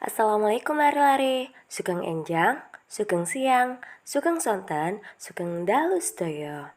Assalamualaikum lare-lare, sugeng enjang, sugeng siang, sugeng sonten, sugeng dalu sedaya.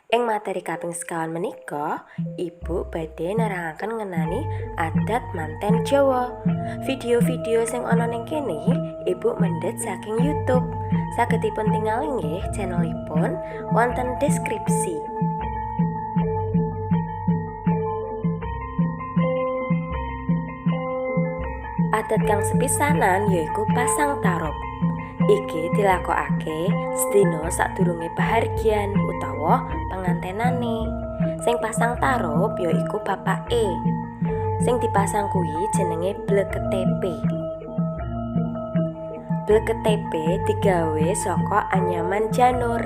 Ing materi kaping sekawan menika, Ibu badhe nerangaken ngenani adat manten Jawa. Video-video sing ana ning kene Ibu mendhet saking YouTube. Saged dipun tingali nggih channelipun wonten deskripsi. Adat kang sepisanan yaiku pasang tarup. Iki dilakokake sedina sadurunge pahargyan utawa pengantenane. Sing pasang tarup yaiku bapake. Sing dipasang kuwi jenenge bleketepe. Bleketepe digawe saka anyaman janur.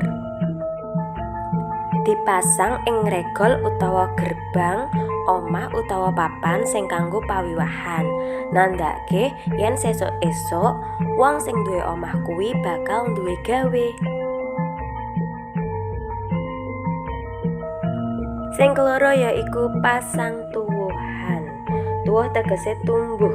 Dipasang ing regol utawa gerbang omah utawa papan sing kanggo pawiwahan, nandhake yen sesuk esuk wong sing duwe omah kuwi bakal duwe gawe. Sing keloro yaiku pasang tuwuhan. Tuwuh tegese tumbuh.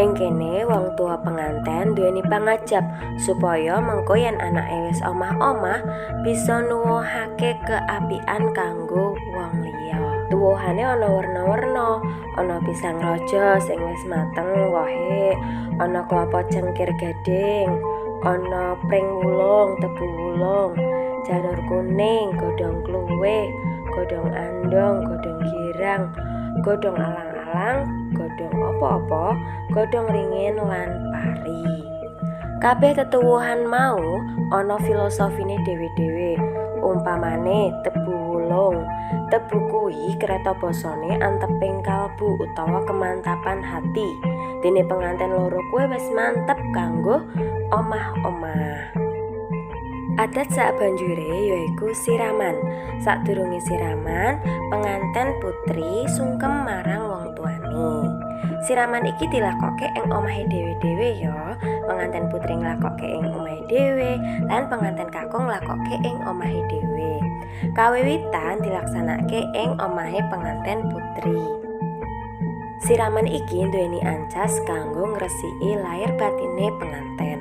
Ing kene wong tua penganten duweni pangajap supaya mengko yen anake wis omah-omah bisa nuwuhake keapian kanggo wong liya. Tuwuhane ana werna-werna, ana pisang raja sing wis mateng wohe, ana klapa cengkir gading, ana pring wulung, tebu wulung, janur kuning, godhong kluwih, godhong andong, godhong girang, godhong alang-alang, godhong apa-apa, godhong ringin lan pari. Kabeh tetuwuhan mau ana filosofine dhewe-dhewe. Umpamane tebu wulung, tebu kuwi kreta basane anteping kalbu utawa kemantapan hati. Dene penganten loro kuwi wis mantep kanggo omah-omah. Adat sabanjure yaiku siraman. Sadurunge siraman, penganten putri sungkem marang wong tuane. Siraman iki dilakoke ing omahe dhewe-dhewe ya. Penganten putri nglakoke ing omahe dhewe lan penganten kakung nglakoke ing omahe dhewe. Kawiwitan dilaksanake ing omahe penganten putri. Siraman iki nduweni ancas kanggo ngresiki lair batine penganten.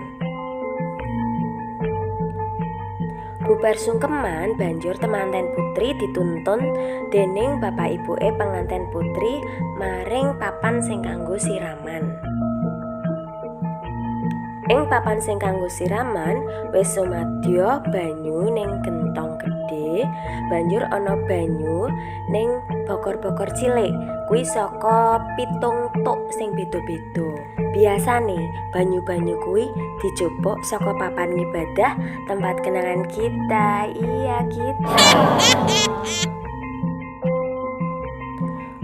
Bubar sungkeman banjur temanten putri dituntun dening bapak ibuke penganten putri maring papan sing kanggo siraman. Ing papan sing kanggo siraman wis sumadya banyu ning gentong gedhe, banjur ana banyu ning bokor-bokor cilik kuwi saka 7 tuk sing beda-beda. Biasane banyu-banyu kuwi dijupuk saka papan ngibadah tempat kenangan kita. Iya kita.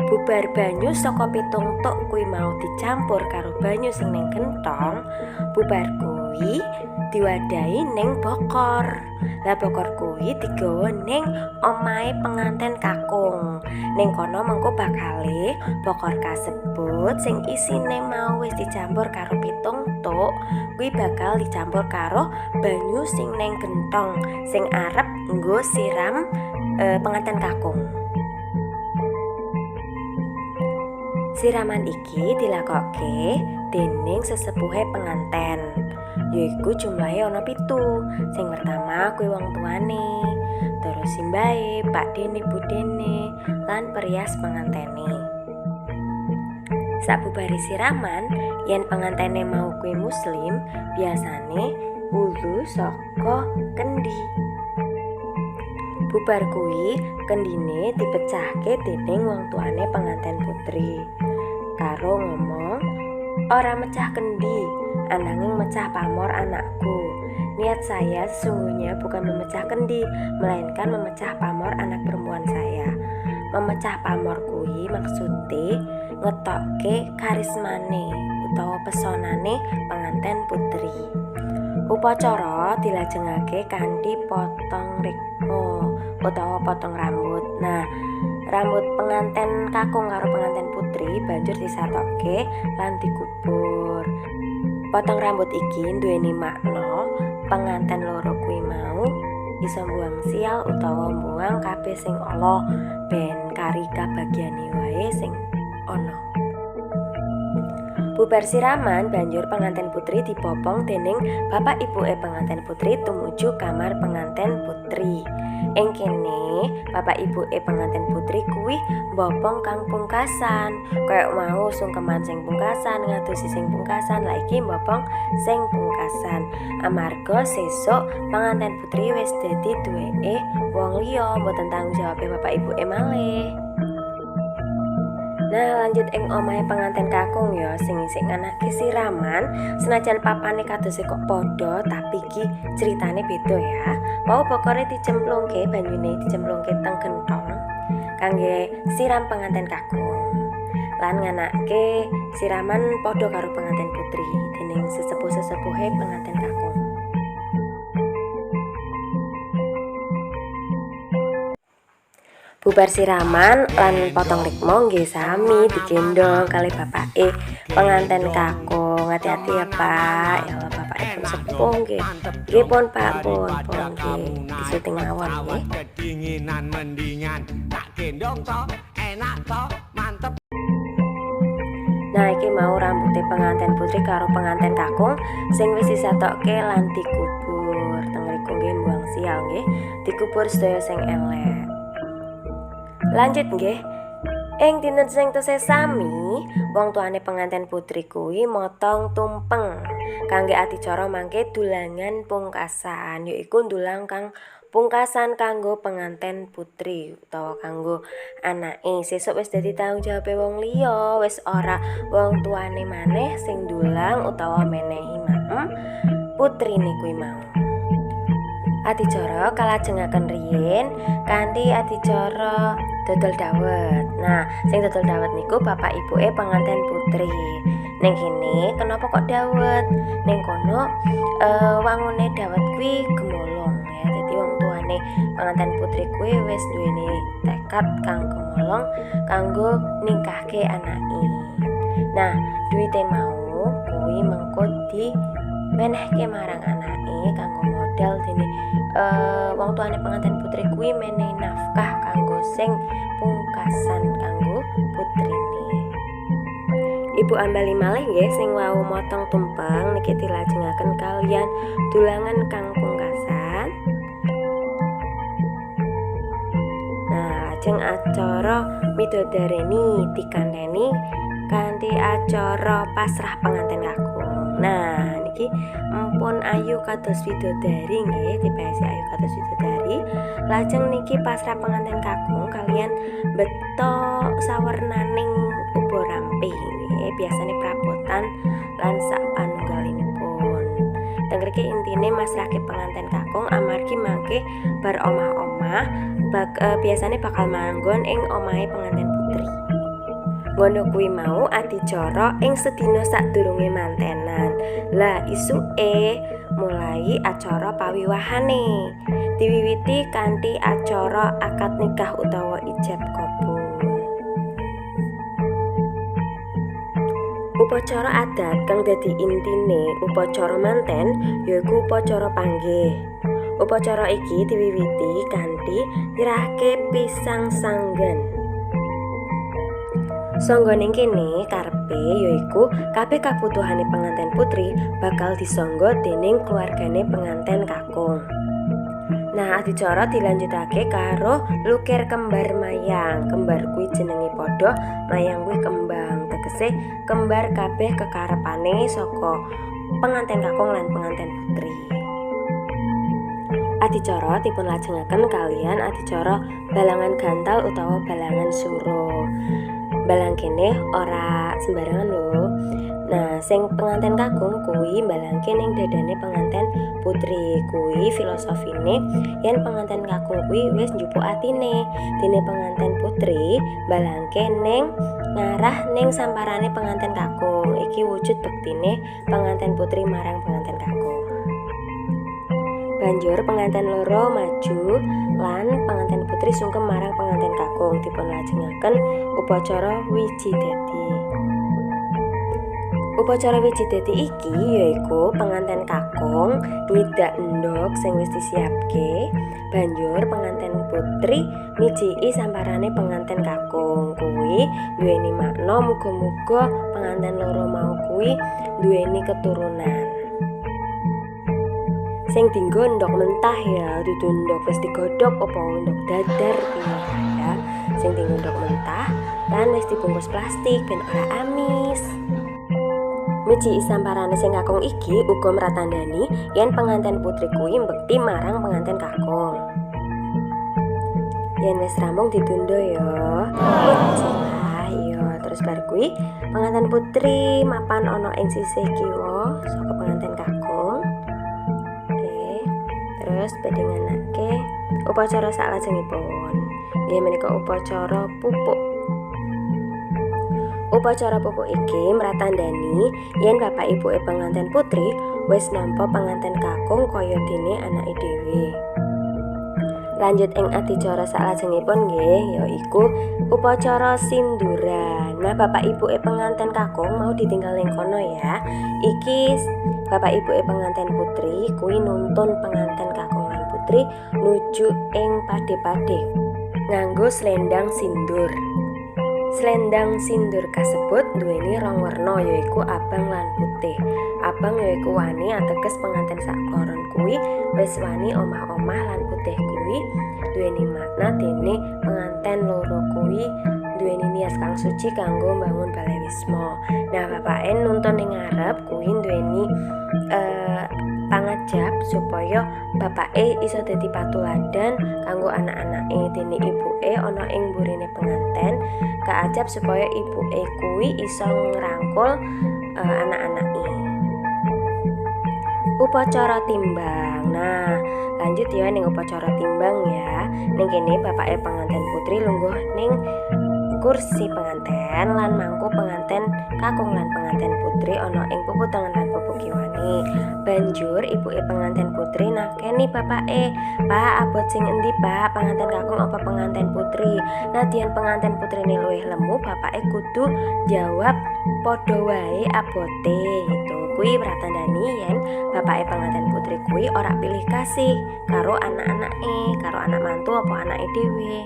Bubar banyu saka 7 tuk kuwi mau dicampur karo banyu sing ning gentong, bubar kuwi diwadahi ning bokor. Lah bokor kuwi digawa ning omahe penganten kakung. Ning kono mengko bakale bokor kasebut sing isine mau wis dicampur karo 7 tuk kuwi bakal dicampur karo banyu sing ning gentong sing arep nggo siram penganten kakung. Siraman iki dilakoke dening sesepuhe penganten, yaiku jumlahe ana 7. Sing pertama kuwi wong tuane, terus simbahe, pakdene, budene, lan perias pengantene. Sabubare siraman, yen pengantene mau kuwi muslim, biasane wudu saka kendi. Bubar kuwi kendine dipecahke dening wong tuane penganten putri. Karo ngomong, ora mecah kendi, ananging mecah pamor anakku. Niat saya sesungguhnya bukan memecah kendi, melainkan memecah pamor anak perempuan saya. Memecah pamor kuwi maksude ngetokke karismane utawa pesonane penganten putri. Upacara dilajengake kanthi potong rikma utawa potong rambut. Nah, rambut penganten kakung karo penganten putri banjur disatoke lan dikubur. Potong rambut iki nduweni makna penganten loro kuwi mau iso mbuang sial utawa mbuang kabeh sing ala ben kari kabagyane wae sing ana. Bubar siraman banjur penganten putri dibopong dening bapak ibuke penganten putri tumuju kamar penganten putri. Ing kene bapak ibuke penganten putri kuwi mbopong kang pungkasan. Kaya mau sungkeman sing pungkasan, ngadosi sing pungkasan, lah iki mbopong sing pungkasan. Amarga sesuk penganten putri wis dadi duweke wong liya, mboten tanggung jawabe bapak ibuke malih. Nah, lanjut ing omahe penganten kakung ya, sing isih nganake siraman, senajan papane kadose kok padha, tapi iki ceritane beda ya. Mau pokore dicemplungke banyune, dicemplungke teng gentong kangge siram penganten kakung. Lan nganake siraman padha karo penganten putri dening sesepuh-sesepuhe penganten kakung. Bubar siraman lan potong rikmo nggih sami digendong kalih bapake penganten kakung. Hati-hati ya Pak. Ya Allah, bapake pun sepuh nggih. Nggih pun Pak, pun pun nggih. Disuting mawon nggih. Kedinginan mendingan tak gendong to, enak to, mantep. Nah, iki mau rambute penganten putri karo penganten kakung sing wis disatokke lan dikubur. Teng mriku nggih mbuang sial nggih. Dikubur sedaya sing elek. Lanjut nggih. Ing dinten sing tesih sami, wong tuane penganten putri kuwi motong tumpeng kangge adicara mangke dulangan pungkasan, yaiku ndulang kang pungkasan kanggo penganten putri utawa kanggo anake. Sesuk wis dadi tanggung jawabe wong liya, wis ora wong tuane maneh sing ndulang utawa menehi maem putrine kuwi mau. Adicara kalajengaken riyin kanthi adicara dodol dawet. Nah, sing dodol dawet niku bapak ibuke penganten putri. Ning kene kenapa kok dawet? Ning kono wangune dawet kuwi gemolong ya. Dadi wong tuane penganten putri kuwi wis duweni tekad kang gemolong kanggo ningkahke anake. Nah, duwite mau kuwi mengko di menehke marang anake kanggo modal dene wong tuane penganten putri kuwi menehi nafkah kanggo sing pungkasan kanggo putrine. Ibu ambali malih nggih sing wau motong tumpeng niki dilajengaken kalian dulangan kang pungkasan. Nah, lajeng acara midodareni dikandhani kanthi acara pasrah penganten kakung. Nah, niki empun ayu kados widodari nggih, dipesi ayu kados widodari. Lajeng niki pasrah penganten kakung kalian beto sawernaning uba rampe nggih, biasane prabotan lan sak panunggalipun. Teng mriki intine masrahke penganten kakung amargi mangke bar omah-omah biasane bakal manggon ing omahe penganten putri. Ngono kuwi mau adicara ing sedina sadurunge mantenan. Lah isuke mulai acara pawiwahane. Diwiwiti kanthi acara akad nikah utawa ijab kabul. Upacara adat kang dadi intine upacara manten yaiku upacara panggih. Upacara iki diwiwiti kanthi nyerahke pisang sanggen. Sangga ning kene karepe yaiku kabeh kabutuhane penganten putri bakal disangga dening keluargane penganten kakung. Nah, adicara dilanjutake karo lukir kembar mayang. Kembar kuwi jenenge padha, mayang kuwi kembang. Tegese kembar kabeh kekarepane saka penganten kakung lan penganten putri. Adicara dipun lajengaken kalian adicara balangan gantal utawa balangan suro. Balang kene ora sembarangan lho. Nah, sing penganten kakung kuwi mbalangke ning dadane penganten putri. Kuwi filosofine yen penganten kakung kuwi wis njupuk atine, dene penganten putri mbalangke ning ngarah ning samparane penganten kakung. Iki wujud bektine penganten putri marang penganten kakung. Banjur penganten loro maju lan penganten putri sungkem marang penganten kakung dipun lajengaken upacara wiji dadi. Upacara wiji dadi iki yaiku penganten kakung ngidak endhog sing wis disiapke, banjur penganten putri mijiki samparane penganten kakung. Kuwi kuwi duweni makna muga-muga penganten loro mau kuwi duweni keturunan. Sing dinggo ndok mentah ya, dudu ndok wis digodhog apa ndok dadar piye ya. Sing dinggo ndok mentah lan wis dibungkus plastik ben ora amis. Miji samparane sing kakung iki uga mratandani yen penganten putri kuwi mbekti marang penganten kakung. Yen wis rampung ditunda ya. Lah iya, terus bar kuwi penganten putri mapan ana ing sisih kiwa saka penganten kakung. Oke. Terus badhe nganake upacara saklajengipun. Nggih menika upacara pupuk. Upacara pupuk iki mratandani yen bapak ibuke penganten putri wis nampa penganten kakung kaya dene anake dhewe. Lanjut ing adicara saklajengipun nggih yaiku upacara sinduran. Nah, bapak ibuke penganten kakung mau ditinggal ning kono ya. Iki bapak ibuke penganten putri kuwi nuntun penganten kakung lan putri nuju ing pade-pade nganggo slendang sindur. Slendang sindur kasebut duweni rong werna yaiku abang lan putih. Abang yaiku wani ateges penganten sakloron kuwi wis wani omah-omah lan putih kuwi duweni makna dene penganten loro kuwi duweni niat kang suci kanggo mbangun balai wisma. Nah, bapake nuntun ning ngarep kuwi duweni pangajap supaya bapake iso dadi patuladan kanggo anak-anake, dene ibuke ana ing burine penganten kaajap supaya ibuke kuwi iso ngrangkul anak-anake. Upacara timbang. Nah, lanjut ya ning upacara timbang ya. Ning kene bapake penganten putri lungguh ning kursi penganten lan mangku penganten kakung lan penganten putri ana ing pupu tengen lan pupu kiwane. Banjur ibuke penganten putri nakeni bapake, "Pak, abot sing endi, Pak? Penganten kakung apa penganten putri?" Nadyan penganten putrine luwih lemu, bapake kudu jawab padha wae abote gitu. Kuwi pratandani yen bapake penganten putri kuwi ora pilih kasih karo anak-anake, karo anak mantu apa anake dhewe.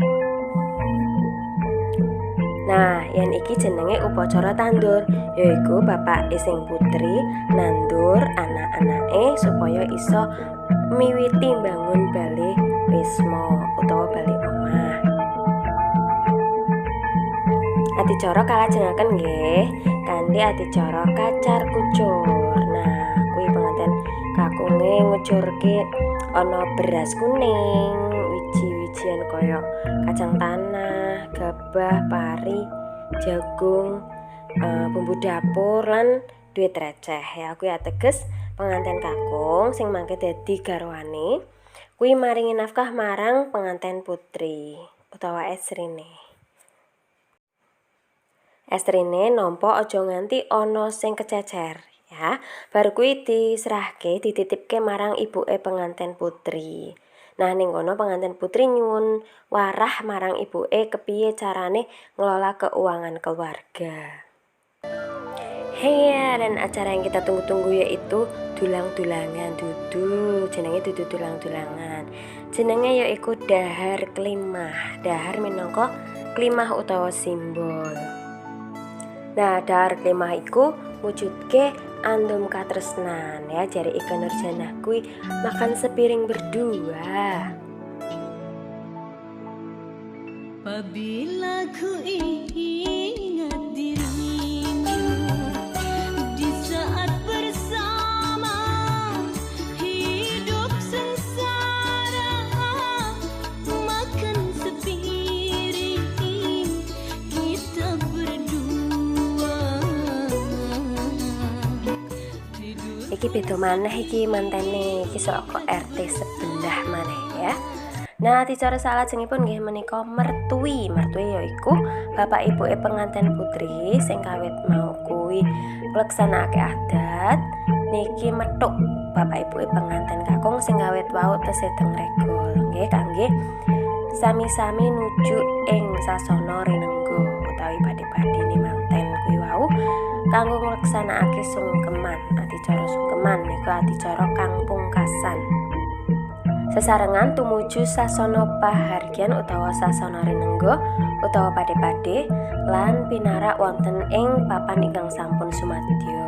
Nah, yen iki jenenge upacara tandur, yaiku bapake sing putri nandur anak-anake supaya iso miwiti mbangun bale wisma utawa bale omah. Adicara kalajengaken nggih kanthi adicara kacar kucur. Nah, kuwi penganten kakunge ngucurke ana beras kuning, wiji-wijian kaya kacang tanah, gabah, pari, jagung, bumbu dapur lan duit receh ya. Kuwi ateges penganten kakung sing mangke dadi garwane kuwi maringi nafkah marang penganten putri utawa estrine. Estrine nampa aja nganti ana sing kececer ya. Bar kuwi diserahke, dititipke marang ibuke penganten putri. Nah, ning kono penganten putri nyuwun warah marang ibuke kepiye carane ngelola keuangan keluarga. Heya, dan acara yang kita tunggu-tunggu yaitu dulang-dulangan. Dudu, jenenge dudu dulang-dulangan. Jenenge yaiku dahar klimah. Dahar minangka klimah utawa simbol. Nah, dahar klimah iku wujudke andum katresnan ya, jare Ika Nurjanah kuwi makan sepiring berdua. Apabila ku ingat dirimu di saat bersama hidup sengsara, makan sepiring kita berdua. Iki beda maneh iki mantene, iki saka RT sebelah maneh ya. Nah, adicara salajengipun nggih menika mertui. Mertui yaiku bapak ibuke penganten putri sing kawit mau kuwi ngleksanakake adat niki methuk bapak ibuke penganten kakung sing kawit wau tesih teng regol nggih kangge sami-sami nuju ing sasana rinengga utawi padi-padine manten kuwi wau kanggo ngleksanakake sungkeman. Adicara sungkeman niku adicara kang pungkasan. Sesarengan tumuju sasana pahargyan utawa sasana rinengga utawa pade-pade lan pinarak wonten ing papan ingkang sampun sumadya.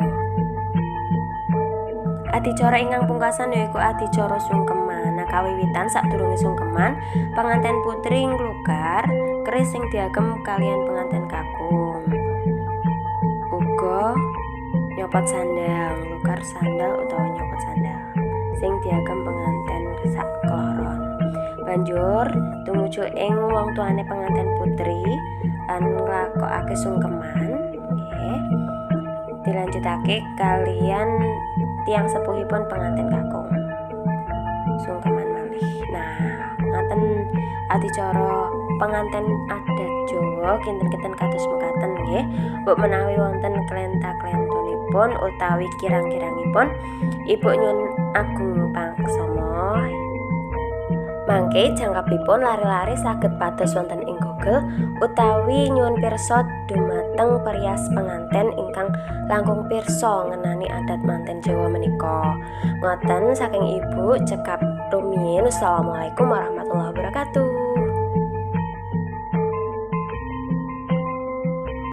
Adicara ingkang pungkasan yaiku adicara sungkeman. Nah, kawiwitan sadurunge sungkeman, penganten putri nglukar keris sing diagem kaliyan penganten kakung. Uga nyopot sandal, nglukar sandal utawa nyopot sandal sing diagem penganten sak kloron. Banjur tumuju ing wong tuane penganten putri lan nglakokake sungkeman, nggih. Dilanjutake kaliyan tiyang sepuhipun pengantin kakung. Sungkeman malih. Nah, ngaten adicara penganten adat Jawa kinten-kinten kados mekaten nggih. Mbok menawi wonten klenta-klentunipun utawi kirang-kirangipun, Ibu nyuwun agung pangsama. Mangke jangkepipun lare-lare saged pados wonten ing Google utawi nyuwun pirsa dumateng perias penganten ingkang langkung pirsa ngenani adat manten Jawa menika. Ngoten saking Ibu cekap rumiyin. Wassalamualaikum warahmatullahi wabarakatuh.